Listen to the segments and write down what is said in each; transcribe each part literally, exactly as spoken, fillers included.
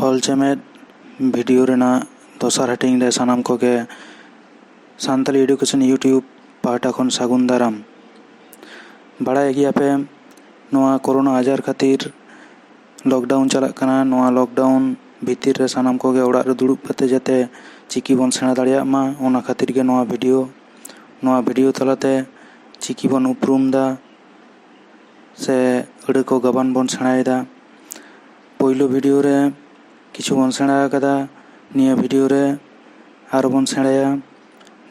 ᱚᱞ ᱪᱮᱢᱮᱫ ᱵᱷᱤᱰᱤᱭᱳ ᱨᱮᱱᱟᱜ ᱫᱚᱥᱟᱨ ᱦᱟᱹᱴᱤᱧ ᱨᱮ ᱥᱟᱱᱟᱢ ᱠᱚᱜᱮ ᱥᱟᱱᱛᱟᱞᱤ ᱮᱰᱩᱠᱮᱥᱚᱱ YouTube ᱯᱟᱦᱴᱟ ᱠᱷᱚᱱ ᱥᱟᱹᱜᱩᱱ ᱫᱟᱨᱟᱢ᱾ ᱵᱟᱲᱟᱭ ᱜᱮᱭᱟᱯᱮ, ᱱᱚᱣᱟ ᱠᱳᱨᱳᱱᱟ ᱟᱡᱟᱨ ᱠᱷᱟᱹᱛᱤᱨ ᱞᱚᱠᱰᱟᱣᱩᱱ ᱪᱟᱞᱟᱜ ᱠᱟᱱᱟ᱾ ᱱᱚᱣᱟ ᱞᱚᱠᱰᱟᱣᱩᱱ ᱵᱷᱤᱛᱤᱨ ᱨᱮ ᱥᱟᱱᱟᱢ ᱠᱚᱜᱮ ᱚᱲᱟᱜ ᱨᱮ ᱫᱩᱲᱩᱵ ᱠᱟᱛᱮ ᱡᱟᱛᱮ ᱪᱤᱠᱤ ᱵᱚᱱ ᱥᱮᱬᱟ ᱫᱟᱲᱮᱭᱟᱜ ᱢᱟ, ᱚᱱᱟ ᱠᱷᱟᱹᱛᱤᱨ ᱜᱮ ᱱᱚᱣᱟ ᱵᱷᱤᱰᱤᱭᱳ᱾ ᱱᱚᱣᱟ ᱵᱷᱤᱰᱤᱭᱳ ᱛᱟᱞᱟᱛᱮ ᱪᱤᱠᱤ ᱵᱚᱱ ᱩᱯᱨᱩᱢ ᱫᱟ ᱥᱮ ᱟᱹᱲᱟᱹ ᱠᱚ ᱜᱟᱵᱟᱱ ᱵᱚᱱ ᱥᱮᱬᱟᱭᱮᱫᱟ᱾ ᱯᱳᱭᱞᱳ ᱵᱷᱤᱰᱤᱭᱳ ᱨᱮ ᱠᱤᱪᱷᱩ ᱵᱚᱱ ᱥᱮᱬᱟ ᱟᱠᱟᱫᱟ, ᱱᱤᱭᱟᱹ ᱵᱷᱤᱰᱤᱭᱳ ᱨᱮ ᱟᱨᱚ ᱵᱚᱱ ᱥᱮᱬᱟᱭᱟ᱾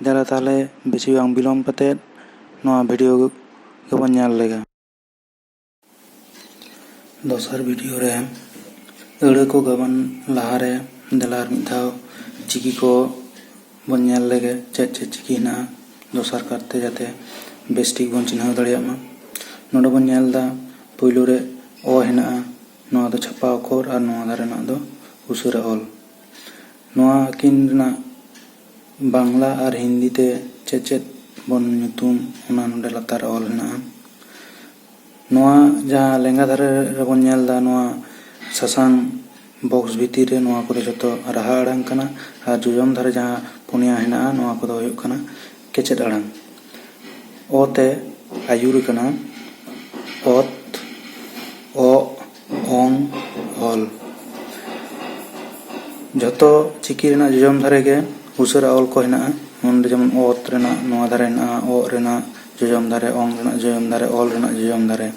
ᱫᱮᱞᱟ ᱛᱟᱦᱞᱮ ᱵᱮᱥᱤ ᱵᱟᱝ ᱵᱤᱞᱚᱢ ᱠᱟᱛᱮᱫ ᱱᱚᱣᱟ ᱵᱷᱤᱰᱤᱭᱳ ᱜᱮᱵᱚᱱ ᱧᱮᱞ ᱞᱮᱜᱮ᱾ ᱫᱚᱥᱟᱨ ᱵᱷᱤᱰᱤᱭᱳ ᱨᱮ ᱟᱹᱲᱟᱹ ᱠᱚ ᱜᱟᱵᱟᱱ ᱞᱟᱦᱟᱨᱮ ᱫᱮᱞᱟ ᱟᱨ ᱢᱤᱫ ᱫᱷᱟᱣ ᱪᱤᱠᱤ ᱠᱚ ᱵᱚᱱ ᱧᱮᱞ ᱞᱮᱜᱮ, ᱪᱮᱫ ᱪᱮᱫ ᱪᱤᱠᱤ ᱦᱮᱱᱟᱜᱼᱟ, ᱫᱚᱥᱟᱨ ᱠᱟᱨᱛᱮ ᱡᱟᱛᱮ ᱵᱮᱥ ᱴᱷᱤᱠ ᱵᱚᱱ ᱪᱤᱱᱦᱟᱹᱣ ᱫᱟᱲᱮᱭᱟᱜ ᱢᱟ᱾ ᱱᱚᱰᱮ ᱵᱚᱱ ᱧᱮᱞ ᱮᱫᱟ, ᱯᱳᱭᱞᱳ ᱨᱮ ᱚ ᱦᱮᱱᱟᱜᱼᱟ, ᱱᱚᱣᱟ ᱫᱚ ᱪᱷᱟᱯᱟ ᱚᱠᱷᱚᱨ ᱟᱨ ᱱᱚᱣᱟ ᱫᱷᱟᱨᱮ ᱨᱮᱱᱟᱜ ᱫᱚ ᱩᱥᱟᱹᱨᱟ ᱚᱞ᱾ ᱱᱚᱣᱟ ᱟᱹᱠᱤᱱ ᱨᱮᱱᱟᱜ ᱵᱟᱝᱞᱟ ᱟᱨ ᱦᱤᱱᱫᱤ ᱛᱮ ᱪᱮᱫ ᱪᱮᱫ ᱵᱚᱱ ᱧᱩᱛᱩᱢ, ᱚᱱᱟ ᱱᱚᱰᱮ ᱞᱟᱛᱟᱨ ᱨᱮ ᱚᱞ ᱦᱮᱱᱟᱜᱼᱟ᱾ ᱱᱚᱣᱟ ᱡᱟᱦᱟᱸ ᱞᱮᱸᱜᱟ ᱫᱷᱟᱨᱮ ᱨᱮᱵᱚᱱ ᱧᱮᱞ ᱮᱫᱟ, ᱱᱚᱣᱟ ᱥᱟᱥᱟᱝ ᱵᱚᱠᱥ ᱵᱷᱤᱛᱤᱨ ᱨᱮ, ᱱᱚᱣᱟ ᱠᱚᱫᱚ ᱡᱷᱚᱛᱚ ᱨᱟᱦᱟ ᱟᱲᱟᱝ ᱠᱟᱱᱟ᱾ ᱟᱨ ᱡᱚᱡᱚᱢ ᱫᱷᱟᱨᱮ ᱡᱟᱦᱟᱸ ᱯᱩᱱᱭᱟ ᱦᱮᱱᱟᱜᱼᱟ, ᱱᱚᱣᱟ ᱠᱚᱫᱚ ᱦᱩᱭᱩᱜ ᱠᱟᱱᱟ ᱠᱮᱪᱮᱫ ᱟᱲᱟᱝ᱾ ᱚ ᱛᱮ ᱟᱹᱭᱩᱨ ᱠᱟᱱᱟ ᱚᱛ, ᱚᱜ, ᱚᱝ, ᱚᱞ᱾ ᱡᱷᱚᱛᱚ ᱪᱤᱠᱤ ᱨᱮᱱᱟᱜ ᱡᱚᱡᱚᱢ ᱫᱷᱟᱨᱮ ᱜᱮ ᱩᱥᱟᱹᱨᱟ ᱚᱞ ᱠᱚ ᱦᱮᱱᱟᱜᱼᱟ᱾ ᱱᱚᱰᱮ ᱡᱮᱢᱚᱱ ᱚᱛ ᱨᱮᱱᱟᱜ ᱱᱚᱣᱟ ᱫᱷᱟᱨᱮ ᱦᱮᱱᱟᱜᱼᱟ, ᱚᱜ ᱨᱮᱱᱟᱜ ᱡᱚᱡᱚᱢ ᱫᱷᱟᱨᱮ, ᱚᱝ ᱨᱮᱱᱟᱜ ᱡᱚᱡᱚᱢ ᱫᱷᱟᱨᱮ, ᱚᱞ ᱨᱮᱱᱟᱜ ᱡᱚᱡᱚᱢ ᱫᱷᱟᱨᱮ᱾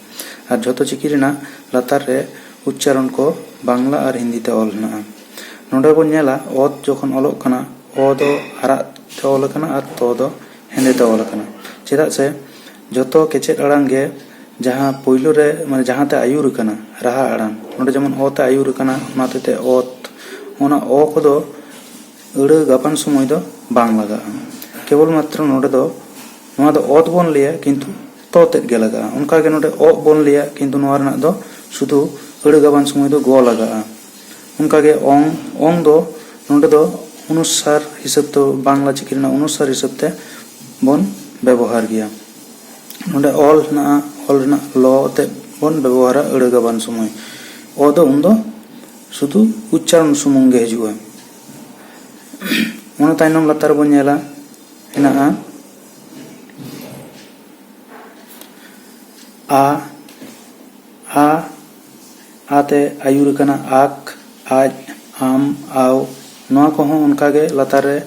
ᱟᱨ ᱡᱷᱚᱛᱚ ᱪᱤᱠᱤ ᱨᱮᱱᱟᱜ ᱞᱟᱛᱟᱨ ᱨᱮ ᱩᱪᱪᱟᱨᱚᱱ ᱠᱚ ᱵᱟᱝᱞᱟ ᱟᱨ ᱦᱤᱱᱫᱤ ᱛᱮ ᱚᱞ ᱦᱮᱱᱟᱜᱼᱟ᱾ ᱱᱚᱰᱮ ᱵᱚᱱ ᱧᱮᱞᱟ, ᱚᱛ ᱡᱚᱠᱷᱚᱱ ᱚᱞᱚᱜ ᱠᱟᱱᱟ, ᱚ ᱫᱚ ᱟᱨᱟᱜ ᱛᱮ ᱚᱞ ᱟᱠᱟᱱᱟ ᱟᱨ ᱛᱚ ᱫᱚ ᱦᱮᱸᱫᱮ ᱛᱮ ᱚᱞ ᱟᱠᱟᱱᱟ᱾ ᱪᱮᱫᱟᱜ ᱥᱮ ᱡᱷᱚᱛᱚ ᱠᱮᱪᱮᱫ ᱟᱲᱟᱝ ᱜᱮ ᱡᱟᱦᱟᱸ ᱯᱳᱭᱞᱳ ᱨᱮ, ᱢᱟᱱᱮ ᱡᱟᱦᱟᱸ ᱛᱮ ᱟᱹᱭᱩᱨ ᱟᱠᱟᱱᱟ, ᱨᱟᱦᱟ ᱟᱲᱟᱝ, ᱱᱚᱰᱮ ᱡᱮᱢᱚᱱ ᱚ ᱛᱮ ᱟᱹᱭᱩᱨ ᱟᱠᱟᱱᱟ, ᱚᱱᱟ ᱦᱚᱛᱮᱡ ᱛᱮ ᱚᱛ, ᱚᱱᱟ ᱚ ᱠᱚᱫᱚ ᱟᱹᱲᱟᱹ ᱜᱟᱵᱟᱱ ᱥᱚᱢᱚᱭ ᱫᱚ ᱵᱟᱝ ᱞᱟᱜᱟᱜᱼᱟ᱾ ᱠᱮᱵᱚᱞ ᱢᱟᱛᱨᱚ ᱱᱚᱰᱮ ᱫᱚ, ᱱᱚᱣᱟ ᱫᱚ ᱚᱛ ᱵᱚᱱ ᱞᱟᱹᱭᱟ, ᱠᱤᱱᱛᱩ ᱛᱚ ᱛᱮᱫ ᱜᱮ ᱞᱟᱜᱟᱜᱼᱟ᱾ ᱚᱱᱠᱟᱜᱮ ᱱᱚᱰᱮ ᱚᱜ ᱵᱚᱱ ᱞᱟᱹᱭᱟ, ᱠᱤᱱᱛᱩ ᱱᱚᱣᱟ ᱨᱮᱱᱟᱜ ᱫᱚ ᱥᱩᱫᱷᱩ ᱟᱹᱲᱟᱹ ᱜᱟᱵᱟᱱ ᱥᱚᱢᱚᱭ ᱫᱚ ᱜᱚ ᱞᱟᱜᱟᱜᱼᱟ᱾ ᱚᱱᱠᱟᱜᱮ ᱚᱝ, ᱚᱝ ᱫᱚ ᱱᱚᱰᱮ ᱫᱚ ᱚᱱᱩᱥᱟᱨ ᱦᱤᱥᱟᱹᱵ ᱛᱮ, ᱵᱟᱝᱞᱟ ᱪᱤᱠᱤ ᱨᱮᱱᱟᱜ ᱚᱱᱩᱥᱟᱨ ᱦᱤᱥᱟᱹᱵ ᱛᱮ ᱵᱚᱱ ᱵᱮᱵᱚᱦᱟᱨ ᱜᱮᱭᱟ᱾ ᱱᱚᱰᱮ ᱚᱞ ᱦᱮᱱᱟᱜᱼᱟ, ᱚᱞ ᱨᱮᱱᱟᱜ ᱞᱚ ᱟᱛᱮᱫ ᱵᱚᱱ ᱵᱮᱵᱚᱦᱟᱨᱟ ᱟᱹᱲᱟᱹ ᱜᱟᱵᱟᱱ ᱥᱚᱢᱚᱭ᱾ ᱚ ᱫᱚ ᱩᱱᱫᱚ ᱥᱩᱫᱷᱩ ᱩᱪᱪᱟᱨᱚᱱ ᱥᱩᱢᱩᱝ ᱜᱮ ᱦᱤᱡᱩᱜᱼᱟ᱾ ᱚᱱᱟ ᱛᱟᱭᱱᱚᱢ ᱞᱟᱛᱟᱨ ᱵᱚᱱ ᱧᱮᱞᱟ, ᱦᱮᱱᱟᱜᱼᱟ ᱟ, ᱟ, ᱟ ᱛᱮ ᱟᱹᱭᱩᱨ ᱟᱠᱟᱱᱟ ᱟᱠ, ᱟᱡ, ᱟᱢ, ᱟᱣ᱾ ᱱᱚᱣᱟ ᱠᱚᱦᱚᱸ ᱚᱱᱠᱟᱜᱮ ᱞᱟᱛᱟᱨ ᱨᱮ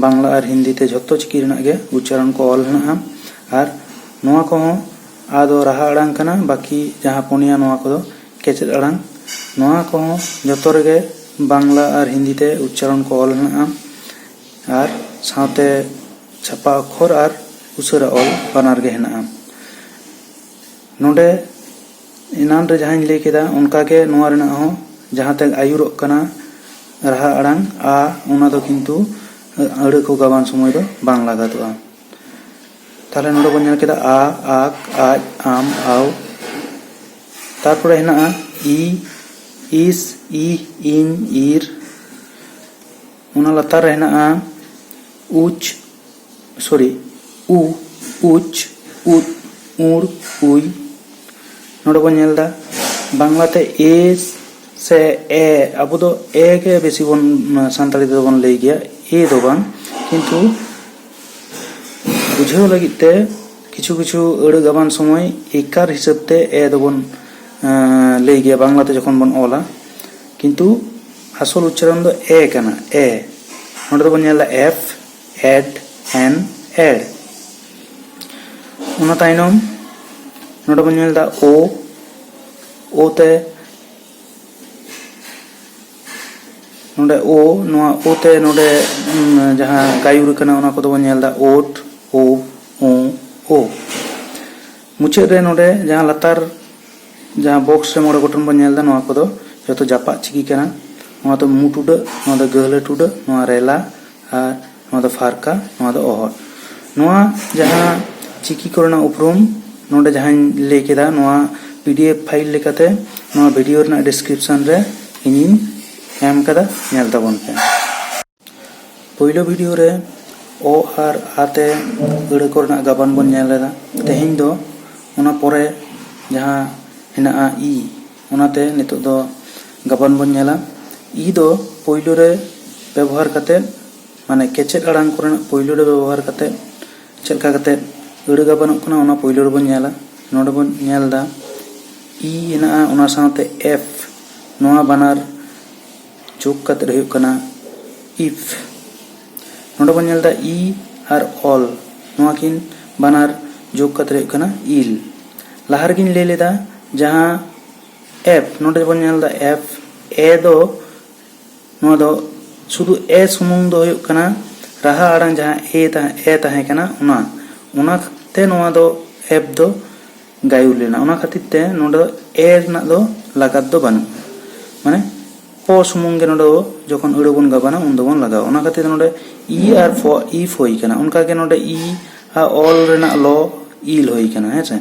ᱵᱟᱝᱞᱟ ᱟᱨ ᱦᱤᱱᱫᱤ ᱛᱮ ᱡᱷᱚᱛᱚ ᱪᱤᱠᱤ ᱨᱮᱱᱟᱜ ᱜᱮ ᱩᱪᱪᱟᱨᱚᱱ ᱠᱚ ᱚᱞ ᱦᱮᱱᱟᱜᱼᱟ᱾ ᱟᱨ ᱱᱚᱣᱟ ᱠᱚᱦᱚᱸ ᱟ ᱫᱚ ᱨᱟᱦᱟ ᱟᱲᱟᱝ ᱠᱟᱱᱟ, ᱵᱟᱹᱠᱤ ᱡᱟᱦᱟᱸ ᱯᱩᱱᱭᱟ ᱱᱚᱣᱟ ᱠᱚᱫᱚ ᱠᱮᱪᱮᱫ ᱟᱲᱟᱝ᱾ ᱱᱚᱣᱟ ᱠᱚᱦᱚᱸ ᱡᱚᱛᱚ ᱨᱮᱜᱮ ᱵᱟᱝᱞᱟ ᱟᱨ ᱦᱤᱱᱫᱤ ᱛᱮ ᱩᱪᱪᱟᱨᱚᱱ ᱠᱚ ᱚᱞ ᱦᱮᱱᱟᱜᱼᱟ᱾ ᱟᱨ ᱥᱟᱶᱛᱮ ᱪᱷᱟᱯᱟ ᱚᱠᱠᱷᱚᱨ ᱟᱨ ᱩᱥᱟᱹᱨᱟ ᱚᱞ ᱵᱟᱱᱟᱨ ᱜᱮ ᱦᱮᱱᱟᱜᱼᱟ᱾ ᱱᱚᱰᱮ ᱮᱱᱟᱱ ᱨᱮ ᱡᱟᱦᱟᱸᱧ ᱞᱟᱹᱭ ᱠᱮᱫᱟ, ᱚᱱᱠᱟᱜᱮ ᱱᱚᱣᱟ ᱨᱮᱱᱟᱜ ᱦᱚᱸ ᱡᱟᱦᱟᱸ ᱛᱮ ᱟᱹᱭᱩᱨᱚᱜ ᱠᱟᱱᱟ ᱨᱟᱦᱟ ᱟᱲᱟᱝ ᱟ, ᱚᱱᱟ ᱫᱚ ᱠᱤᱱᱛᱩ ᱟᱹᱲᱟᱹ ᱠᱚ ᱜᱟᱵᱟᱱ ᱥᱚᱢᱚᱭ ᱫᱚ ᱵᱟᱝ ᱞᱟᱜᱟᱫᱚᱜᱼᱟ᱾ ᱛᱟᱦᱞᱮ ᱱᱚᱰᱮ ᱵᱚᱱ ᱧᱮᱞ ᱠᱮᱫᱟ ᱟ, ᱟᱠ, ᱟᱡ, ᱟᱢ, ᱟᱣ᱾ ᱛᱟᱨᱯᱚᱨᱮ ᱦᱮᱱᱟᱜᱼᱟ ᱤ, ᱤᱥ, ᱤᱦ, ᱤᱧ, ᱤᱨ᱾ ᱚᱱᱟ ᱞᱟᱛᱟᱨ ᱨᱮ ᱦᱮᱱᱟᱜᱼᱟ ᱩᱪ, ᱥᱚᱨᱤ, ᱩ, ᱩᱪ, ᱩᱫ, ᱩᱲ, ᱩᱭ᱾ ᱱᱚᱰᱮ ᱵᱚᱱ ᱧᱮᱞ ᱮᱫᱟ ᱵᱟᱝᱞᱟᱛᱮ ᱮ ᱥᱮ ᱮ, ᱟᱵᱚ ᱫᱚ ᱮ ᱜᱮ ᱵᱮᱥᱤ ᱵᱚᱱ, ᱥᱟᱱᱛᱟᱲᱤ ᱛᱮᱫᱚ ᱵᱚᱱ ᱞᱟᱹᱭ ᱜᱮᱭᱟ, ᱮ ᱫᱚ ᱵᱟᱝ᱾ ᱠᱤᱱᱛᱩ ᱵᱩᱡᱷᱟᱹᱣ ᱞᱟᱹᱜᱤᱫ ᱛᱮ ᱠᱤᱪᱷᱩ ᱠᱤᱪᱷᱩ ᱟᱹᱲᱟᱹ ᱜᱟᱵᱟᱱ ᱥᱚᱢᱚᱭ ᱮᱠᱟᱨ ᱦᱤᱥᱟᱹᱵ ᱛᱮ ᱮ ᱫᱚᱵᱚᱱ, ᱮᱸ, ᱞᱟᱹᱭ ᱜᱮᱭᱟ ᱵᱟᱝᱞᱟᱛᱮ ᱡᱚᱠᱷᱚᱱ ᱵᱚᱱ ᱚᱞᱟ᱾ ᱠᱤᱱᱛᱩ ᱟᱥᱚᱞ ᱩᱪᱪᱟᱨᱚᱱ ᱫᱚ ᱮ ᱠᱟᱱᱟ, ᱮ᱾ ᱱᱚᱰᱮ ᱫᱚᱵᱚᱱ ᱧᱮᱞ ᱮᱫᱟ ᱮᱯᱷ, ᱮᱰ, ᱮᱱ, ᱮᱰ᱾ ᱚᱱᱟ ᱛᱟᱭᱱᱚᱢ ᱱᱚᱰᱮ ᱵᱚᱱ ᱧᱮᱞ ᱮᱫᱟ ᱳ, ᱳ ᱛᱮ ᱱᱚᱰᱮ ᱳ, ᱱᱚᱣᱟ ᱳ ᱛᱮ ᱱᱚᱰᱮ, ᱩᱢ, ᱡᱟᱦᱟᱸ ᱜᱟᱭᱩᱨ ᱠᱟᱱᱟ, ᱚᱱᱟ ᱠᱚᱫᱚ ᱵᱚᱱ ᱧᱮᱞ ᱮᱫᱟ ᱳᱴ, ᱳ, ᱳ, ᱳ᱾ ᱢᱩᱪᱟᱹᱫ ᱨᱮ ᱱᱚᱰᱮ ᱡᱟᱦᱟᱸ ᱞᱟᱛᱟᱨ ᱡᱟᱦᱟᱸ ᱵᱚᱠᱥ ᱨᱮ ᱢᱚᱬᱮ ᱜᱚᱴᱟᱝ ᱵᱚᱱ ᱧᱮᱞ ᱮᱫᱟ, ᱱᱚᱣᱟ ᱠᱚᱫᱚ ᱡᱚᱛᱚ ᱡᱟᱯᱟᱜ ᱪᱤᱠᱤ ᱠᱟᱱᱟ᱾ ᱱᱚᱣᱟ ᱫᱚ ᱢᱩ ᱴᱩᱰᱟᱹᱜ, ᱱᱚᱣᱟ ᱫᱚ ᱜᱟᱹᱦᱞᱟᱹ ᱴᱩᱰᱟᱹᱜ, ᱱᱚᱣᱟ ᱨᱮᱞᱟ, ᱟᱨ ᱱᱚᱣᱟ ᱫᱚ ᱯᱷᱟᱨᱠᱟ, ᱱᱚᱣᱟ ᱫᱚ ᱚᱦᱚᱫ᱾ ᱱᱚᱣᱟ ᱡᱟᱦᱟᱸ ᱪᱤᱠᱤ ᱠᱚᱨᱮᱱᱟᱜ ᱩᱯᱨᱩᱢ ᱱᱚᱰᱮ ᱡᱟᱦᱟᱸᱧ ᱞᱟᱹᱭ ᱠᱮᱫᱟ, ᱱᱚᱣᱟ ᱯᱤ ᱰᱤ ᱮᱯᱷ ᱯᱷᱟᱭᱤᱞ ᱞᱮᱠᱟᱛᱮ ᱱᱚᱣᱟ ᱵᱷᱤᱰᱤᱭᱳ ᱨᱮᱱᱟᱜ ᱰᱤᱥᱠᱨᱤᱯᱥᱚᱱ ᱨᱮ ᱤᱧᱤᱧ ᱮᱢ ᱠᱟᱫᱟ, ᱧᱮᱞ ᱛᱟᱵᱚᱱ ᱯᱮ᱾ ᱯᱳᱭᱞᱳ ᱵᱷᱤᱰᱤᱭᱳ ᱨᱮ ᱚ ᱟᱨ ᱟ ᱛᱮ ᱟᱹᱲᱟᱹ ᱠᱚᱨᱮᱱᱟᱜ ᱜᱟᱵᱟᱱ ᱵᱚᱱ ᱧᱮᱞ ᱞᱮᱫᱟ᱾ ᱛᱮᱦᱮᱧ ᱫᱚ ᱚᱱᱟ ᱯᱚᱨᱮ ᱡᱟᱦᱟᱸ ᱦᱮᱱᱟᱜᱼᱟ ᱤ, ᱚᱱᱟᱛᱮ ᱱᱤᱛᱚᱜ ᱫᱚ ᱜᱟᱵᱟᱱ ᱵᱚᱱ ᱧᱮᱞᱟ᱾ ᱤ ᱫᱚ ᱯᱳᱭᱞᱳ ᱨᱮ ᱵᱮᱵᱚᱦᱟᱨ ᱠᱟᱛᱮ, ᱢᱟᱱᱮ ᱠᱮᱪᱮᱫ ᱟᱲᱟᱝ ᱠᱚᱨᱮᱱᱟᱜ ᱯᱳᱭᱞᱳ ᱨᱮ ᱵᱮᱵᱚᱦᱟᱨ ᱠᱟᱛᱮ ᱪᱮᱫ ᱞᱮᱠᱟ ᱠᱟᱛᱮ ᱟᱹᱲᱟᱹ ᱜᱟᱵᱟᱱᱚᱜ ᱠᱟᱱᱟ, ᱚᱱᱟ ᱯᱳᱭᱞᱳ ᱨᱮᱵᱚᱱ ᱧᱮᱞᱟ᱾ ᱱᱚᱰᱮ ᱵᱚᱱ ᱧᱮᱞ ᱮᱫᱟ ᱤ ᱦᱮᱱᱟᱜᱼᱟ, ᱚᱱᱟ ᱥᱟᱶᱛᱮ ᱮᱯᱷ, ᱱᱚᱣᱟ ᱵᱟᱱᱟᱨ ᱡᱳᱜᱽ ᱠᱟᱛᱮ ᱦᱩᱭᱩᱜ ᱠᱟᱱᱟ ᱤᱯᱷ᱾ ᱱᱚᱰᱮ ᱵᱚᱱ ᱧᱮᱞ ᱮᱫᱟ ᱤ ᱟᱨ ᱚᱞ, ᱱᱚᱣᱟ ᱠᱤᱱ ᱵᱟᱱᱟᱨ ᱡᱳᱜᱽ ᱠᱟᱛᱮ ᱦᱩᱭᱩᱜ ᱠᱟᱱᱟ ᱤᱞ᱾ ᱞᱟᱦᱟ ᱨᱮᱜᱤᱧ ᱞᱟᱹᱭ ᱞᱮᱫᱟ, ᱡᱟᱦᱟᱸ ᱮᱯᱷ, ᱱᱚᱰᱮ ᱵᱚᱱ ᱧᱮᱞ ᱮᱫᱟ ᱮᱯᱷ, ᱮ ᱫᱚ, ᱱᱚᱣᱟ ᱫᱚ ᱥᱩᱫᱷᱩ ᱮ ᱥᱩᱢᱩᱝ ᱫᱚ ᱦᱩᱭᱩᱜ ᱠᱟᱱᱟ ᱨᱟᱦᱟ ᱟᱲᱟᱝ, ᱡᱟᱦᱟᱸ ᱮ ᱛᱟᱦᱮᱸ, ᱮ ᱛᱟᱦᱮᱸ ᱠᱟᱱᱟ, ᱚᱱᱟ, ᱚᱱᱟᱛᱮ ᱱᱚᱣᱟ ᱫᱚ ᱮᱯᱷ ᱫᱚ ᱜᱟᱭᱩᱨ ᱞᱮᱱᱟ᱾ ᱚᱱᱟ ᱠᱷᱟᱹᱛᱤᱨ ᱛᱮ ᱱᱚᱰᱮ ᱫᱚ ᱮ ᱨᱮᱱᱟᱜ ᱫᱚ ᱞᱟᱜᱟᱛ ᱫᱚ ᱵᱟᱹᱱᱩᱜᱼᱟ, ᱢᱟᱱᱮ ᱯᱚ ᱥᱩᱢᱩᱝ ᱜᱮ ᱱᱚᱰᱮ ᱫᱚ ᱡᱚᱠᱷᱚᱱ ᱟᱹᱲᱟᱹ ᱵᱚᱱ ᱜᱟᱵᱟᱱᱟ ᱩᱱ ᱫᱚᱵᱚᱱ ᱞᱟᱜᱟᱣᱟ᱾ ᱚᱱᱟ ᱠᱷᱟᱹᱛᱤᱨ ᱛᱮ ᱱᱚᱰᱮ ᱤ ᱟᱨ ᱯᱷᱚ, ᱤᱯᱷ ᱦᱩᱭ ᱠᱟᱱᱟ᱾ ᱚᱱᱠᱟᱜᱮ ᱱᱚᱰᱮ ᱤ ᱟᱨ ᱚᱞ ᱨᱮᱱᱟᱜ ᱞᱚ, ᱤᱞ ᱦᱩᱭ ᱠᱟᱱᱟ, ᱦᱮᱸ ᱥᱮ᱾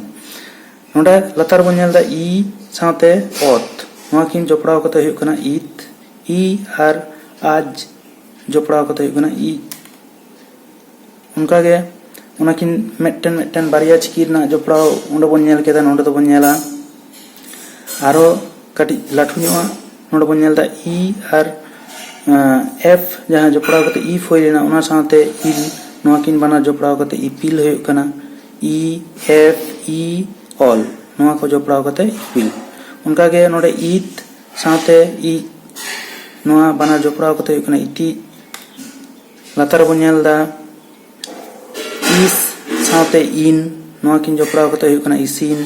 ᱱᱚᱰᱮ ᱞᱟᱛᱟᱨ ᱵᱚᱱ ᱧᱮᱞ ᱮᱫᱟ ᱤ ᱥᱟᱶᱛᱮ ᱚᱛ, ᱱᱚᱣᱟ ᱠᱤᱱ ᱡᱚᱯᱲᱟᱣ ᱠᱟᱛᱮ ᱦᱩᱭᱩᱜ ᱠᱟᱱᱟ ᱤᱛ, ᱤ ᱟᱨ ᱟᱡ ᱡᱚᱯᱲᱟᱣ ᱠᱟᱛᱮ ᱦᱩᱭᱩᱜ ᱠᱟᱱᱟ ᱤᱡ᱾ ᱚᱱᱠᱟᱜᱮ ᱚᱱᱟᱠᱤᱱ ᱢᱤᱫᱴᱮᱱ ᱢᱤᱫᱴᱮᱱ ᱵᱟᱨᱭᱟ ᱪᱤᱠᱤ ᱨᱮᱱᱟᱜ ᱡᱚᱯᱲᱟᱣ ᱚᱸᱰᱮ ᱵᱚᱱ ᱧᱮᱞ ᱠᱮᱫᱟ, ᱱᱚᱰᱮ ᱫᱚᱵᱚᱱ ᱧᱮᱞᱟ ᱟᱨᱚ ᱠᱟᱹᱴᱤᱡ ᱞᱟᱹᱴᱷᱩ ᱧᱚᱜᱼᱟ᱾ ᱱᱚᱰᱮ ᱵᱚᱱ ᱧᱮᱞ ᱮᱫᱟ ᱤ ᱟᱨ, ᱟᱸ, ᱮᱯᱷ ᱡᱟᱦᱟᱸ ᱡᱚᱯᱲᱟᱣ ᱠᱟᱛᱮ ᱤᱯᱷ ᱦᱩᱭ ᱞᱮᱱᱟ, ᱚᱱᱟ ᱥᱟᱶᱛᱮ ᱤᱞ, ᱱᱚᱣᱟ ᱠᱤᱱ ᱵᱟᱱᱟᱨ ᱡᱚᱯᱲᱟᱣ ᱠᱟᱛᱮ ᱤᱯᱤᱞ ᱦᱩᱭᱩᱜ ᱠᱟᱱᱟ᱾ ᱤ, ᱮᱯᱷ, ᱤ, ᱚᱞ, ᱱᱚᱣᱟ ᱠᱚ ᱡᱚᱯᱲᱟᱣ ᱠᱟᱛᱮ ᱤᱯᱤᱞ᱾ ᱚᱱᱠᱟᱜᱮ ᱱᱚᱰᱮ ᱤᱛ ᱥᱟᱶᱛᱮ ᱤᱡ, ᱱᱚᱣᱟ ᱵᱟᱱᱟᱨ ᱡᱚᱯᱲᱟᱣ ᱠᱟᱛᱮ ᱦᱩᱭᱩᱜ ᱠᱟᱱᱟ ᱤᱛᱤᱡ᱾ ᱞᱟᱛᱟᱨ ᱨᱮᱵᱚᱱ ᱧᱮᱞ ᱮᱫᱟ ᱤᱥ ᱥᱟᱶᱛᱮ ᱤᱱ, ᱱᱚᱣᱟ ᱠᱤᱱ ᱡᱚᱯᱲᱟᱣ ᱠᱟᱛᱮ ᱦᱩᱭᱩᱜ ᱠᱟᱱᱟ ᱤᱥᱤᱱ᱾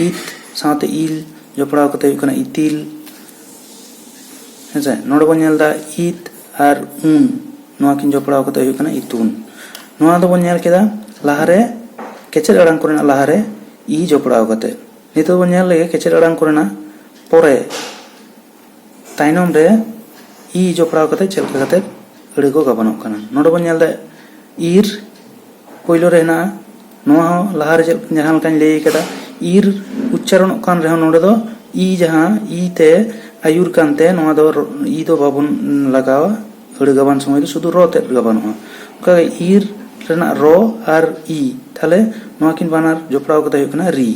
ᱤᱛ ᱥᱟᱶᱛᱮ ᱤᱞ ᱡᱚᱯᱲᱟᱣ ᱠᱟᱛᱮ ᱦᱩᱭᱩᱜ ᱠᱟᱱᱟ ᱤᱛᱤᱞ᱾ ᱦᱮᱸᱥᱮ, ᱱᱚᱰᱮ ᱵᱚᱱ ᱧᱮᱞ ᱮᱫᱟ ᱤᱛ ᱟᱨ ᱩᱱ, ᱱᱚᱣᱟ ᱠᱤᱱ ᱡᱚᱯᱲᱟᱣ ᱠᱟᱛᱮ ᱦᱩᱭᱩᱜ ᱠᱟᱱᱟ ᱤᱛᱩᱱ᱾ ᱱᱚᱣᱟ ᱫᱚᱵᱚᱱ ᱧᱮᱞ ᱠᱮᱫᱟ ᱞᱟᱦᱟᱨᱮ, ᱠᱮᱪᱮᱫ ᱟᱲᱟᱝ ᱠᱚᱨᱮᱱᱟᱜ ᱞᱟᱦᱟᱨᱮ ᱤ ᱡᱚᱯᱲᱟᱣ ᱠᱟᱛᱮ᱾ ᱱᱤᱛᱚᱜ ᱵᱚᱱ ᱧᱮᱞ ᱞᱮᱜᱮ ᱠᱮᱪᱮᱫ ᱟᱲᱟᱝ ᱠᱚᱨᱮᱱᱟᱜ ᱯᱚᱨᱮ ᱛᱟᱭᱱᱚᱢ ᱨᱮ ᱤ ᱡᱚᱯᱲᱟᱣ ᱠᱟᱛᱮ ᱪᱮᱫ ᱞᱮᱠᱟ ᱠᱟᱛᱮ ᱟᱹᱲᱟᱹ ᱠᱚ ᱜᱟᱵᱟᱱᱚᱜ ᱠᱟᱱᱟ᱾ ᱱᱚᱰᱮ ᱵᱚᱱ ᱧᱮᱞ ᱮᱫᱟ ᱤᱨ ᱯᱳᱭᱞᱳ ᱨᱮ ᱦᱮᱱᱟᱜᱼᱟ᱾ ᱱᱚᱣᱟ ᱦᱚᱸ ᱞᱟᱦᱟ ᱨᱮ ᱪᱮᱫ, ᱡᱟᱦᱟᱸ ᱞᱮᱠᱟᱧ ᱞᱟᱹᱭ ᱠᱟᱫᱟ, ᱤᱨ ᱩᱪᱪᱟᱨᱚᱱᱚᱜ ᱠᱟᱱ ᱨᱮᱦᱚᱸ ᱱᱚᱰᱮ ᱫᱚ ᱤ, ᱡᱟᱦᱟᱸ ᱤ ᱛᱮ ᱟᱹᱭᱩᱨ ᱠᱟᱱᱛᱮ, ᱱᱚᱣᱟ ᱫᱚ ᱨᱚ-, ᱤ ᱫᱚ ᱵᱟᱵᱚᱱ ᱞᱟᱜᱟᱣᱟ᱾ ᱟᱹᱲᱟᱹ ᱜᱟᱵᱟᱱ ᱥᱚᱢᱚᱭ ᱫᱚ ᱥᱩᱫᱷᱩ ᱨᱚ ᱛᱮᱫ ᱜᱟᱵᱟᱱᱚᱜᱼᱟ᱾ ᱚᱱᱠᱟᱜᱮ ᱤᱨ ᱨᱮᱱᱟᱜ ᱨᱚ ᱟᱨ ᱤ, ᱛᱟᱦᱞᱮ ᱱᱚᱣᱟ ᱠᱤᱱ ᱵᱟᱱᱟᱨ ᱡᱚᱯᱲᱟᱣ ᱠᱟᱛᱮ ᱦᱩᱭᱩᱜ ᱠᱟᱱᱟ ᱨᱤ᱾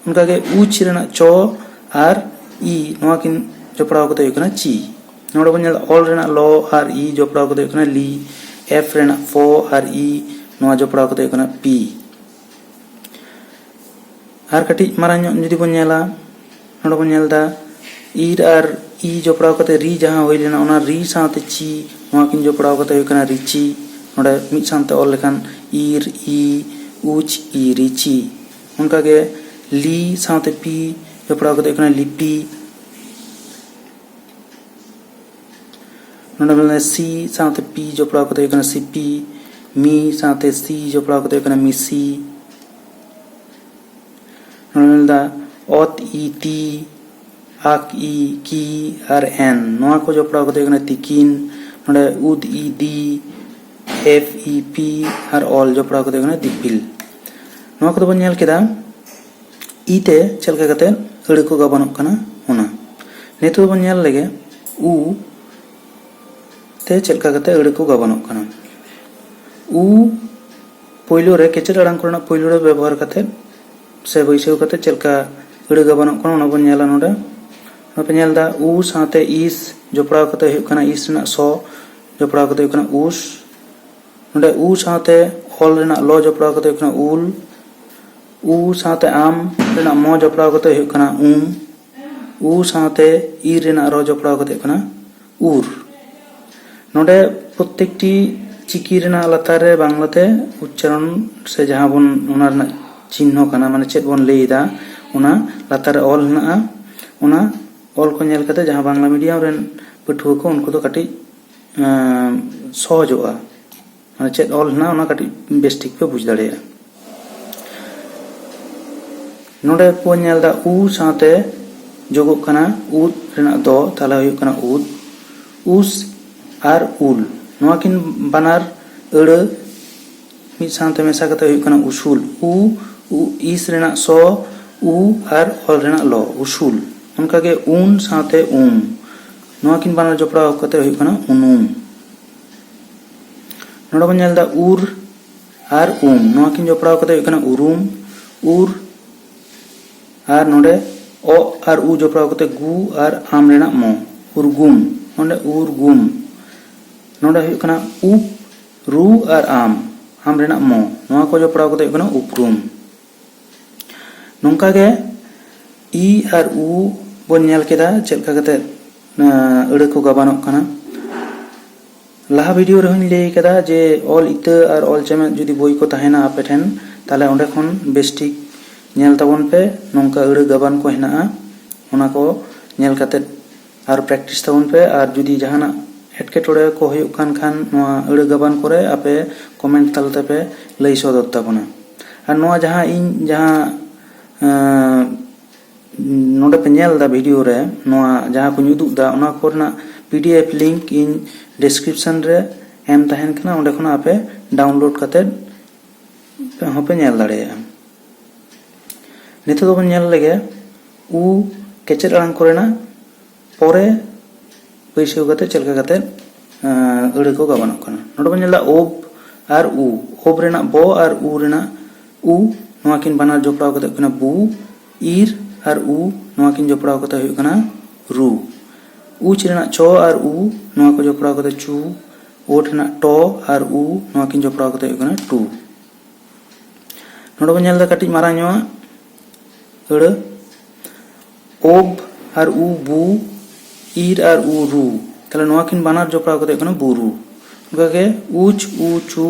ᱚᱱᱠᱟᱜᱮ ᱩᱪ ᱨᱮᱱᱟᱜ ᱪᱚ ᱟᱨ ᱤ, ᱱᱚᱣᱟ ᱠᱤᱱ ᱡᱚᱯᱲᱟᱣ ᱠᱟᱛᱮ ᱦᱩᱭᱩᱜ ᱠᱟᱱᱟ ᱪᱤ᱾ ᱱᱚᱰᱮ ᱵᱚᱱ ᱧᱮᱞ ᱮᱫᱟ ᱚᱞ ᱨᱮᱱᱟᱜ ᱞᱚ ᱟᱨ ᱤ ᱡᱚᱯᱲᱟᱣ ᱠᱟᱛᱮ ᱦᱩᱭᱩᱜ ᱠᱟᱱᱟ ᱞᱤ, ᱮᱯᱷ ᱨᱮᱱᱟᱜ ᱯᱷᱚ ᱟᱨ ᱤ, ᱱᱚᱣᱟ ᱡᱚᱯᱲᱟᱣ ᱠᱟᱛᱮ ᱦᱩᱭᱩᱜ ᱠᱟᱱᱟ ᱯᱤ᱾ ᱟᱨ ᱠᱟᱹᱴᱤᱡ ᱢᱟᱨᱟᱝ ᱧᱚᱜ ᱡᱩᱫᱤ ᱵᱚᱱ ᱧᱮᱞᱟ, ᱱᱚᱰᱮ ᱵᱚᱱ ᱧᱮᱞ ᱮᱫᱟ ᱤᱨ ᱟᱨ ᱤ ᱡᱚᱯᱲᱟᱣ ᱠᱟᱛᱮ ᱨᱤ ᱡᱟᱦᱟᱸ ᱦᱩᱭ ᱞᱮᱱᱟ, ᱚᱱᱟ ᱨᱤ ᱥᱟᱶᱛᱮ ᱪᱤ, ᱱᱚᱣᱟ ᱠᱤᱱ ᱡᱚᱯᱲᱟᱣ ᱠᱟᱛᱮ ᱦᱩᱭᱩᱜ ᱠᱟᱱᱟ ᱨᱤᱪᱤ᱾ ᱱᱚᱰᱮ ᱢᱤᱫ ᱥᱟᱶᱛᱮ ᱚᱞ ᱞᱮᱠᱷᱟᱱ ᱤᱨ ᱤ ᱩᱪ ᱤ ᱨᱤᱪᱤ᱾ ᱚᱱᱠᱟᱜᱮ ᱞᱤ ᱥᱟᱶᱛᱮ ᱯᱤ ᱡᱚᱯᱲᱟᱣ ᱠᱟᱛᱮ ᱦᱩᱭᱩᱜ ᱠᱟᱱᱟ ᱞᱤᱯᱤ᱾ ᱱᱚᱰᱮ ᱢᱮᱱᱟᱜᱼᱟ ᱥᱤ ᱥᱟᱶᱛᱮ ᱯᱤ ᱡᱚᱯᱲᱟᱣ ᱠᱟᱛᱮ ᱦᱩᱭᱩᱜ ᱠᱟᱱᱟ ᱥᱤᱯᱤ᱾ ᱢᱤ ᱥᱟᱶᱛᱮ ᱥᱤ ᱡᱚᱯᱲᱟᱣ ᱠᱟᱛᱮ ᱦᱩᱭᱩᱜ ᱠᱟᱱᱟ ᱢᱤᱥᱤ᱾ ᱱᱚᱰᱮ ᱢᱮᱱᱫᱟ ᱚᱛ ᱤ ᱛᱤ, ᱟᱠ ᱤ ᱠᱤ ᱟᱨ ᱮᱱ, ᱱᱚᱣᱟ ᱠᱚ ᱡᱚᱯᱲᱟᱣ ᱠᱟᱛᱮ ᱦᱩᱭᱩᱜ ᱠᱟᱱᱟ ᱛᱤᱠᱤᱱ᱾ ᱱᱚᱰᱮ ᱩᱫ ᱤ ᱫᱤ, ᱮᱯᱷ ᱤ ᱯᱤ ᱟᱨ ᱚᱞ ᱡᱚᱯᱲᱟᱣ ᱠᱟᱛᱮ ᱦᱩᱭᱩᱜ ᱠᱟᱱᱟ ᱫᱤᱯᱤᱞ᱾ ᱱᱚᱣᱟ ᱠᱚᱫᱚ ᱵᱚᱱ ᱧᱮᱞ ᱠᱮᱫᱟ ᱤ ᱛᱮ ᱪᱮᱫ ᱞᱮᱠᱟ ᱠᱟᱛᱮ ᱟᱹᱲᱟᱹ ᱠᱚ ᱜᱟᱵᱟᱱᱚᱜ ᱠᱟᱱᱟ ᱚᱱᱟ᱾ ᱱᱤᱛᱚᱜ ᱵᱚᱱ ᱧᱮᱞ ᱞᱮᱜᱮ ᱩ ᱛᱮ ᱪᱮᱫ ᱞᱮᱠᱟ ᱠᱟᱛᱮ ᱟᱹᱲᱟᱹ ᱠᱚ ᱜᱟᱵᱟᱱᱚᱜ ᱠᱟᱱᱟ᱾ ᱩ ᱯᱳᱭᱞᱳ ᱨᱮ ᱠᱮᱪᱮᱫ ᱟᱲᱟᱝ ᱠᱚᱨᱮᱱᱟᱜ ᱯᱳᱭᱞᱳ ᱨᱮ ᱵᱮᱵᱚᱦᱟᱨ ᱠᱟᱛᱮ ᱥᱮ ᱵᱟᱹᱭᱥᱟᱹᱣ ᱠᱟᱛᱮ ᱪᱮᱫ ᱞᱮᱠᱟ ᱟᱹᱲᱟᱹ ᱜᱟᱵᱟᱱᱚᱜ ᱠᱟᱱᱟ ᱚᱱᱟ ᱵᱚᱱ ᱧᱮᱞᱟ ᱱᱚᱰᱮ᱾ ᱱᱚᱰᱮ ᱯᱮ ᱧᱮᱞ ᱮᱫᱟ ᱩ ᱥᱟᱶᱛᱮ ᱤᱥ ᱡᱚᱯᱲᱟᱣ ᱠᱟᱛᱮ ᱦᱩᱭᱩᱜ ᱠᱟᱱᱟ ᱤᱥ ᱨᱮᱱᱟᱜ ᱥᱚ, ᱡᱚᱯᱲᱟᱣ ᱠᱟᱛᱮ ᱦᱩᱭᱩᱜ ᱠᱟᱱᱟ ᱩᱥ᱾ ᱱᱚᱰᱮ ᱩ ᱥᱟᱶᱛᱮ ᱚᱞ ᱨᱮᱱᱟᱜ ᱞᱚ ᱡᱚᱯᱲᱟᱣ ᱠᱟᱛᱮ ᱦᱩᱭᱩᱜ ᱠᱟᱱᱟ ᱩᱞ᱾ ᱩ ᱥᱟᱶᱛᱮ ᱟᱢ ᱨᱮᱱᱟᱜ ᱢᱚ ᱡᱚᱯᱲᱟᱣ ᱠᱟᱛᱮ ᱦᱩᱭᱩᱜ ᱠᱟᱱᱟ ᱩᱢ᱾ ᱩ ᱥᱟᱶᱛᱮ ᱤᱨ ᱨᱮᱱᱟᱜ ᱨᱚ ᱡᱚᱯᱲᱟᱣ ᱠᱟᱛᱮ ᱦᱩᱭᱩᱜ ᱠᱟᱱᱟ ᱩᱨ᱾ ᱱᱚᱰᱮ ᱯᱨᱚᱛᱮᱠᱴᱤ ᱪᱤᱠᱤ ᱨᱮᱱᱟᱜ ᱞᱟᱛᱟᱨ ᱨᱮ ᱵᱟᱝᱞᱟᱛᱮ ᱩᱪᱪᱟᱨᱚᱱ ᱥᱮ ᱡᱟᱦᱟᱸ ᱵᱚᱱ ᱚᱱᱟ ᱨᱮᱱᱟᱜ ᱪᱤᱱᱦᱚ ᱠᱟᱱᱟ, ᱢᱟᱱᱮ ᱪᱮᱫ ᱵᱚᱱ ᱞᱟᱹᱭ ᱮᱫᱟ, ᱚᱱᱟ ᱞᱟᱛᱟᱨ ᱨᱮ ᱚᱞ ᱦᱮᱱᱟᱜᱼᱟ᱾ ᱚᱱᱟ ᱚᱞ ᱠᱚ ᱧᱮᱞ ᱠᱟᱛᱮ ᱡᱟᱦᱟᱸ ᱵᱟᱝᱞᱟ ᱢᱤᱰᱤᱭᱟᱢ ᱨᱮᱱ ᱯᱟᱹᱴᱷᱩᱣᱟᱹ ᱠᱚ, ᱩᱱᱠᱩ ᱫᱚ ᱠᱟᱹᱴᱤᱡ ᱮᱸ, ᱥᱚᱦᱚᱡᱚᱜᱼᱟ᱾ ᱢᱟᱱᱮ ᱪᱮᱫ ᱚᱞ ᱦᱮᱱᱟᱜᱼᱟ ᱚᱱᱟ ᱠᱟᱹᱴᱤᱡ ᱵᱮᱥ ᱴᱷᱤᱠ ᱯᱮ ᱵᱩᱡᱽ ᱫᱟᱲᱮᱭᱟᱜᱼᱟ᱾ ᱱᱚᱰᱮ ᱵᱚᱱ ᱧᱮᱞ ᱮᱫᱟ ᱩ ᱥᱟᱶᱛᱮ ᱡᱳᱜᱚᱜ ᱠᱟᱱᱟ ᱩᱫ ᱨᱮᱱᱟᱜ ᱫᱚ, ᱛᱟᱦᱚᱞᱮ ᱦᱩᱭᱩᱜ ᱠᱟᱱᱟ ᱩᱫ᱾ ᱩᱥ ᱟᱨ ᱩᱞ, ᱱᱚᱣᱟ ᱠᱤᱱ ᱵᱟᱱᱟᱨ ᱟᱹᱲᱟᱹ ᱢᱤᱫ ᱥᱟᱶᱛᱮ ᱢᱮᱥᱟ ᱠᱟᱛᱮ ᱦᱩᱭᱩᱜ ᱠᱟᱱᱟ ᱩᱥᱩᱞ᱾ ᱩ, ᱩ, ᱤᱥ ᱨᱮᱱᱟᱜ ᱥᱚ, ᱩ ᱟᱨ ᱚᱞ ᱨᱮᱱᱟᱜ ᱞᱚ, ᱩᱥᱩᱞ᱾ ᱚᱱᱠᱟᱜᱮ ᱩᱱ ᱥᱟᱶᱛᱮ ᱩᱢ, ᱱᱚᱣᱟ ᱠᱤᱱ ᱵᱟᱱᱟᱨ ᱡᱚᱯᱲᱟᱣ ᱠᱟᱛᱮ ᱦᱩᱭᱩᱜ ᱠᱟᱱᱟ ᱩᱱᱩᱢ᱾ ᱱᱚᱰᱮ ᱵᱚᱱ ᱧᱮᱞ ᱮᱫᱟ ᱩᱨ ᱟᱨ ᱩᱢ, ᱱᱚᱣᱟ ᱠᱤᱱ ᱡᱚᱯᱲᱟᱣ ᱠᱟᱛᱮ ᱦᱩᱭᱩᱜ ᱠᱟᱱᱟ ᱩᱨᱩᱢ᱾ ᱩᱨ ᱟᱨ ᱱᱚᱰᱮ ᱚ ᱟᱨ ᱩ ᱡᱚᱯᱲᱟᱣ ᱠᱟᱛᱮ ᱜᱩ ᱟᱨ ᱟᱢ ᱨᱮᱱᱟᱜ ᱢᱚ, ᱩᱨᱜᱩᱢ᱾ ᱱᱚᱰᱮ ᱩᱨᱜᱩᱢ᱾ ᱱᱚᱰᱮ ᱦᱩᱭᱩᱜ ᱠᱟᱱᱟ ᱩᱯ, ᱨᱩ ᱟᱨ ᱟᱢ, ᱟᱢ ᱨᱮᱱᱟᱜ ᱢᱚ, ᱱᱚᱣᱟ ᱠᱚ ᱡᱚᱯᱲᱟᱣ ᱠᱟᱛᱮ ᱦᱩᱭᱩᱜ ᱠᱟᱱᱟ ᱩᱯᱨᱩᱢ᱾ ᱱᱚᱝᱠᱟ ᱜᱮ ᱤ ᱟᱨ ᱩ ᱵᱚᱱ ᱧᱮᱞ ᱠᱮᱫᱟ ᱪᱮᱫ ᱞᱮᱠᱟ ᱠᱟᱛᱮ, ᱟᱸ, ᱟᱹᱲᱟᱹ ᱠᱚ ᱜᱟᱵᱟᱱᱚᱜ ᱠᱟᱱᱟ᱾ ᱞᱟᱦᱟ video ᱨᱮᱦᱚᱸᱧ ᱞᱟᱹᱭ ᱠᱟᱫᱟ ᱡᱮ ᱚᱞ ᱤᱛᱟᱹ ᱟᱨ ᱚᱞ ᱪᱮᱢᱮᱫ ᱡᱩᱫᱤ ᱵᱳᱭ ᱠᱚ ᱛᱟᱦᱮᱱᱟ ᱟᱯᱮ ᱴᱷᱮᱱ, ᱛᱟᱦᱞᱮ ᱚᱸᱰᱮ ᱠᱷᱚᱱ ᱵᱮᱥᱴᱷᱤᱠ ᱧᱮᱞ ᱛᱟᱵᱚᱱ ᱯᱮ, ᱱᱚᱝᱠᱟ ᱟᱹᱲᱟᱹ ᱜᱟᱵᱟᱱ ᱠᱚ ᱦᱮᱱᱟᱜᱼᱟ, ᱚᱱᱟ ᱠᱚ ᱧᱮᱞ ᱠᱟᱛᱮ ᱟᱨ practice ᱛᱟᱵᱚᱱ ᱯᱮ᱾ ᱟᱨ ᱡᱩᱫᱤ ᱡᱟᱦᱟᱱᱟᱜ ᱮᱴᱠᱮᱴᱚᱬᱮ ᱠᱚ ᱦᱩᱭᱩᱜ ᱠᱟᱱ ᱠᱷᱟᱱ ᱱᱚᱣᱟ ᱟᱹᱲᱟᱹ ᱜᱟᱵᱟᱱ ᱠᱚᱨᱮ ᱟᱯᱮ comment ᱛᱟᱞᱟ ᱛᱮᱯᱮ ᱞᱟᱹᱭ ᱥᱚᱫᱚᱨ ᱛᱟᱵᱚᱱᱟ᱾ ᱟᱨ ᱱᱚᱣᱟ ᱡᱟᱦᱟᱸ ᱤᱧ ᱡᱟᱦᱟᱸ, ᱟᱸ, ᱱᱚᱰᱮ ᱯᱮ ᱧᱮᱞ ᱮᱫᱟ video ᱨᱮ, ᱱᱚᱣᱟ ᱡᱟᱦᱟᱸ ᱠᱚᱧ ᱩᱫᱩᱜ ᱮᱫᱟ, ᱚᱱᱟ ᱠᱚᱨᱮᱱᱟᱜ P D F link ᱤᱧ description ᱨᱮ ᱮᱢ ᱛᱟᱦᱮᱱ ᱠᱟᱱᱟ, ᱚᱸᱰᱮ ᱠᱷᱚᱱᱟᱜ ᱟᱯᱮ download ᱠᱟᱛᱮ ᱦᱚᱸᱯᱮ ᱧᱮᱞ ᱫᱟᱲᱮᱭᱟᱜᱼᱟ᱾ ᱱᱤᱛᱚᱜ ᱫᱚᱵᱚᱱ ᱧᱮᱞ ᱞᱮᱜᱮ ᱩ ᱠᱮᱪᱮᱫ ᱟᱲᱟᱝ ᱠᱚᱨᱮᱱᱟᱜ ᱯᱚᱨᱮ ᱵᱟᱹᱭᱥᱟᱹᱣ ᱠᱟᱛᱮ ᱪᱮᱫ ᱞᱮᱠᱟ ᱠᱟᱛᱮ, ᱟᱸ, ᱟᱹᱲᱟᱹ ᱠᱚ ᱜᱟᱵᱟᱱᱚᱜ ᱠᱟᱱᱟ᱾ ᱱᱚᱰᱮ ᱵᱚᱱ ᱧᱮᱞ ᱮᱫᱟ ᱳᱵ ᱟᱨ ᱩ᱾ ᱳᱵ ᱨᱮᱱᱟᱜ ᱵᱚ ᱟᱨ ᱩ ᱨᱮᱱᱟᱜ ᱩ, ᱱᱚᱣᱟ ᱠᱤᱱ ᱵᱟᱱᱟᱨ ᱡᱚᱯᱲᱟᱣ ᱠᱟᱛᱮ ᱦᱩᱭᱩᱜ ᱠᱟᱱᱟ ᱵᱩ᱾ ᱤᱨ ᱟᱨ ᱩ, ᱱᱚᱣᱟ ᱠᱤᱱ ᱡᱚᱯᱲᱟᱣ ᱠᱟᱛᱮ ᱦᱩᱭᱩᱜ ᱠᱟᱱᱟ ᱨᱩ᱾ ᱩᱪ ᱨᱮᱱᱟᱜ ᱪᱚ ᱟᱨ ᱩ, ᱱᱚᱣᱟ ᱠᱚ ᱡᱚᱯᱲᱟᱣ ᱠᱟᱛᱮ ᱪᱩ᱾ ᱳᱴ ᱨᱮᱱᱟᱜ ᱴᱚ ᱟᱨ ᱩ, ᱱᱚᱣᱟ ᱠᱤᱱ ᱡᱚᱯᱲᱟᱣ ᱠᱟᱛᱮ ᱦᱩᱭᱩᱜ ᱠᱟᱱᱟ ᱴᱩ᱾ ᱱᱚᱰᱮ ᱵᱚᱱ ᱧᱮᱞ ᱮᱫᱟ ᱠᱟᱹᱴᱤᱡ ᱢᱟᱨᱟᱝ ᱧᱚᱜ ᱟᱹᱲᱟᱹ, ᱳᱵ ᱟᱨ ᱩ ᱵᱩ, ᱤᱨ ᱟᱨ ᱩ ᱨᱩ᱾ ᱛᱟᱦᱞᱮ ᱱᱚᱣᱟ ᱠᱤᱱ ᱵᱟᱱᱟᱨ ᱡᱚᱯᱲᱟᱣ ᱠᱟᱛᱮ ᱦᱩᱭᱩᱜ ᱠᱟᱱᱟ ᱵᱩᱨᱩ᱾ ᱚᱱᱠᱟᱜᱮ ᱩᱪ ᱩ ᱪᱩ,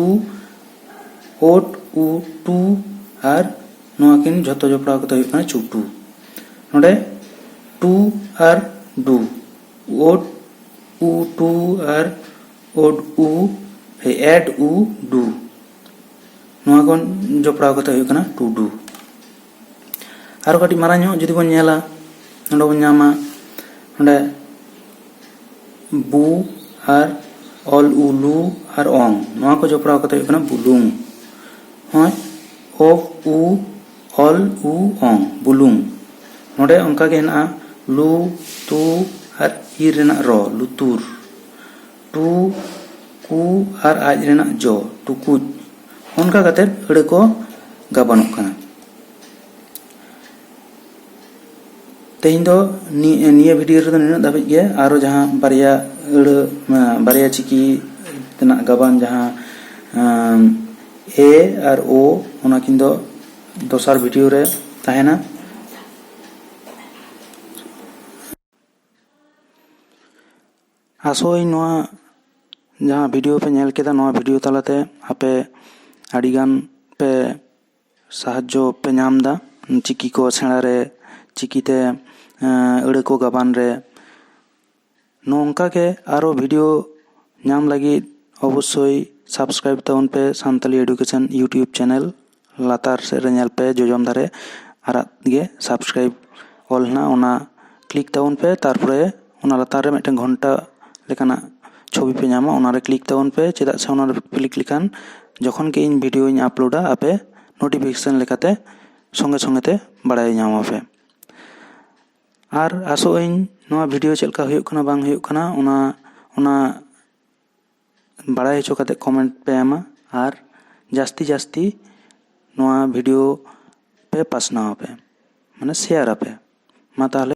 ᱳᱴ ᱩ ᱴᱩ, ᱟᱨ ᱱᱚᱣᱟ ᱠᱤᱱ ᱡᱷᱚᱛᱚ ᱡᱚᱯᱲᱟᱣ ᱠᱟᱛᱮ ᱦᱩᱭᱩᱜ ᱠᱟᱱᱟ ᱪᱩᱴᱩ᱾ ᱱᱚᱰᱮ ᱴᱩ ᱟᱨ ᱰᱩ, ᱳᱴ ᱩ ᱴᱩ ᱟᱨ ᱳᱰ ᱩ, ᱮᱰ ᱩ ᱰᱩ, ᱱᱚᱣᱟ ᱠᱚ ᱡᱚᱯᱲᱟᱣ ᱠᱟᱛᱮ ᱦᱩᱭᱩᱜ ᱠᱟᱱᱟ ᱴᱩᱰᱩ᱾ ᱟᱨᱚ ᱠᱟᱹᱴᱤᱡ ᱢᱟᱨᱟᱝ ᱧᱚᱜ ᱡᱩᱫᱤ ᱵᱚᱱ ᱧᱮᱞᱟ, ᱱᱚᱰᱮ ᱵᱚᱱ ᱧᱟᱢᱟ ᱱᱚᱰᱮ ᱵᱩ ᱟᱨ ᱚᱞ ᱩ ᱞᱩ ᱟᱨ ᱚᱝ, ᱱᱚᱣᱟ ᱠᱚ ᱡᱚᱯᱲᱟᱣ ᱠᱟᱛᱮ ᱦᱩᱭᱩᱜ ᱠᱟᱱᱟ ᱵᱩᱞᱩᱝ᱾ ᱦᱚᱸᱭ, ᱚ ᱩ ᱚᱞ ᱩ ᱚᱝ, ᱵᱩᱞᱩᱝ᱾ ᱱᱚᱰᱮ ᱚᱱᱠᱟ ᱜᱮ ᱦᱮᱱᱟᱜᱼᱟ ᱞᱩ, ᱛᱩ ᱟᱨ ᱤᱨ ᱨᱮᱱᱟᱜ ᱨᱚ, ᱞᱩᱛᱩᱨ᱾ ᱴᱩ, ᱠᱩ ᱟᱨ ᱟᱡ ᱨᱮᱱᱟᱜ ᱡᱚ, ᱴᱩᱠᱩᱡ᱾ ᱚᱱᱠᱟ ᱠᱟᱛᱮ ᱟᱹᱲᱟᱹ ᱠᱚ ᱜᱟᱵᱟᱱᱚᱜ ᱠᱟᱱᱟ᱾ ᱛᱮᱦᱮᱧ ᱫᱚ ᱱᱤ- ᱱᱤᱭᱟᱹ ᱵᱷᱤᱰᱤᱭᱳ ᱨᱮᱫᱚ ᱱᱤᱱᱟᱹᱜ ᱫᱷᱟᱹᱵᱤᱡ ᱜᱮ᱾ ᱟᱨᱚ ᱡᱟᱦᱟᱸ ᱵᱟᱨᱭᱟ ᱟᱹᱲᱟᱹ, ᱵᱟᱨᱭᱟ ᱪᱤᱠᱤ ᱛᱮᱱᱟᱜ ᱜᱟᱵᱟᱱ, ᱡᱟᱦᱟᱸ ᱮ ᱟᱨ ᱳ, ᱚᱱᱟ ᱠᱤᱱ ᱫᱚ ᱫᱚᱥᱟᱨ ᱵᱷᱤᱰᱤᱭᱳ ᱨᱮ ᱛᱟᱦᱮᱱᱟ᱾ ᱟᱥᱚᱜ ᱟᱹᱧ ᱱᱚᱣᱟ ᱡᱟᱦᱟᱸ ᱵᱷᱤᱰᱤᱭᱳ ᱯᱮ ᱧᱮᱞ ᱠᱮᱫᱟ, ᱱᱚᱣᱟ ᱵᱷᱤᱰᱤᱭᱳ ᱛᱟᱞᱟᱛᱮ ᱟᱯᱮ ᱟᱹᱰᱤᱜᱟᱱ ᱯᱮ ᱥᱟᱦᱟᱡᱽᱡᱚ ᱯᱮ ᱧᱟᱢ ᱮᱫᱟ ᱪᱤᱠᱤ ᱠᱚ ᱥᱮᱬᱟ ᱨᱮ, ᱪᱤᱠᱤᱛᱮ ᱮ, ᱟᱹᱲᱟᱹ ᱠᱚ ᱜᱟᱵᱟᱱ ᱨᱮ᱾ ᱱᱚᱝᱠᱟ ᱜᱮ ᱟᱨᱚ ᱵᱷᱤᱰᱤᱭᱳ ᱧᱟᱢ ᱞᱟᱹᱜᱤᱫ ᱚᱵᱚᱥᱥᱳᱭ ᱥᱟᱵᱥᱠᱨᱟᱭᱤᱵ ᱛᱟᱵᱚᱱ ᱯᱮ ᱥᱟᱱᱛᱟᱞᱤ ᱮᱰᱩᱠᱮᱥᱚᱱ ᱭᱩᱴᱤᱭᱩᱵᱽ ᱪᱮᱱᱮᱞ᱾ ᱞᱟᱛᱟᱨ ᱥᱮᱫ ᱨᱮ ᱧᱮᱞ ᱯᱮ, ᱡᱚᱡᱚᱢ ᱫᱷᱟᱨᱮ ᱟᱨᱟᱜ ᱜᱮ ᱥᱟᱵᱥᱠᱨᱟᱭᱤᱵ ᱚᱞ ᱦᱮᱱᱟᱜ, ᱚᱱᱟ ᱠᱞᱤᱠ ᱛᱟᱵᱚᱱ ᱯᱮ᱾ ᱛᱟᱨᱯᱚᱨᱮ ᱚᱱᱟ ᱞᱟᱛᱟᱨ ᱨᱮ ᱢᱤᱫᱴᱮᱱ ᱜᱷᱚᱱᱴᱟ ᱞᱮᱠᱟᱱᱟᱜ ᱪᱷᱚᱵᱤ ᱯᱮ ᱧᱟᱢᱟ, ᱚᱱᱟᱨᱮ ᱠᱞᱤᱠ ᱛᱟᱵᱚᱱ ᱯᱮ᱾ ᱪᱮᱫᱟᱜ ᱥᱮ ᱚᱱᱟᱨᱮ ᱠᱞᱤᱠ ᱞᱮᱠᱷᱟᱱ ᱡᱚᱠᱷᱚᱱ ᱜᱮ ᱤᱧ ᱵᱷᱤᱰᱤᱭᱳᱧ ᱟᱯᱞᱳᱰᱟ, ᱟᱯᱮ ᱱᱳᱴᱤᱯᱷᱤᱠᱮᱥᱚᱱ ᱞᱮᱠᱟᱛᱮ ᱥᱚᱸᱜᱮ ᱥᱚᱸᱜᱮ ᱛᱮ ᱵᱟᱲᱟᱭ ᱧᱟᱢ ᱟᱯᱮ᱾ ᱟᱨ ᱟᱥᱚᱜ ᱟᱹᱧ ᱱᱚᱣᱟ ᱵᱷᱤᱰᱤᱭᱳ ᱪᱮᱫ ᱞᱮᱠᱟ ᱦᱩᱭᱩᱜ ᱠᱟᱱᱟ ᱵᱟᱝ ᱦᱩᱭᱩᱜ ᱠᱟᱱᱟ, ᱚᱱᱟ ᱚᱱᱟ ᱵᱟᱲᱟᱭ ᱦᱚᱪᱚ ᱠᱟᱛᱮ ᱠᱚᱢᱮᱱᱴ ᱯᱮ ᱮᱢᱟ᱾ ᱟᱨ ᱡᱟᱹᱥᱛᱤ ᱡᱟᱹᱥᱛᱤ ᱱᱚᱣᱟ ᱵᱷᱤᱰᱤᱭᱳ ᱯᱮ ᱯᱟᱥᱱᱟᱣ ᱟᱯᱮ, ᱢᱟᱱᱮ ᱥᱮᱭᱟᱨ ᱟᱯᱮ᱾ ᱢᱟ ᱛᱟᱦᱚᱞᱮ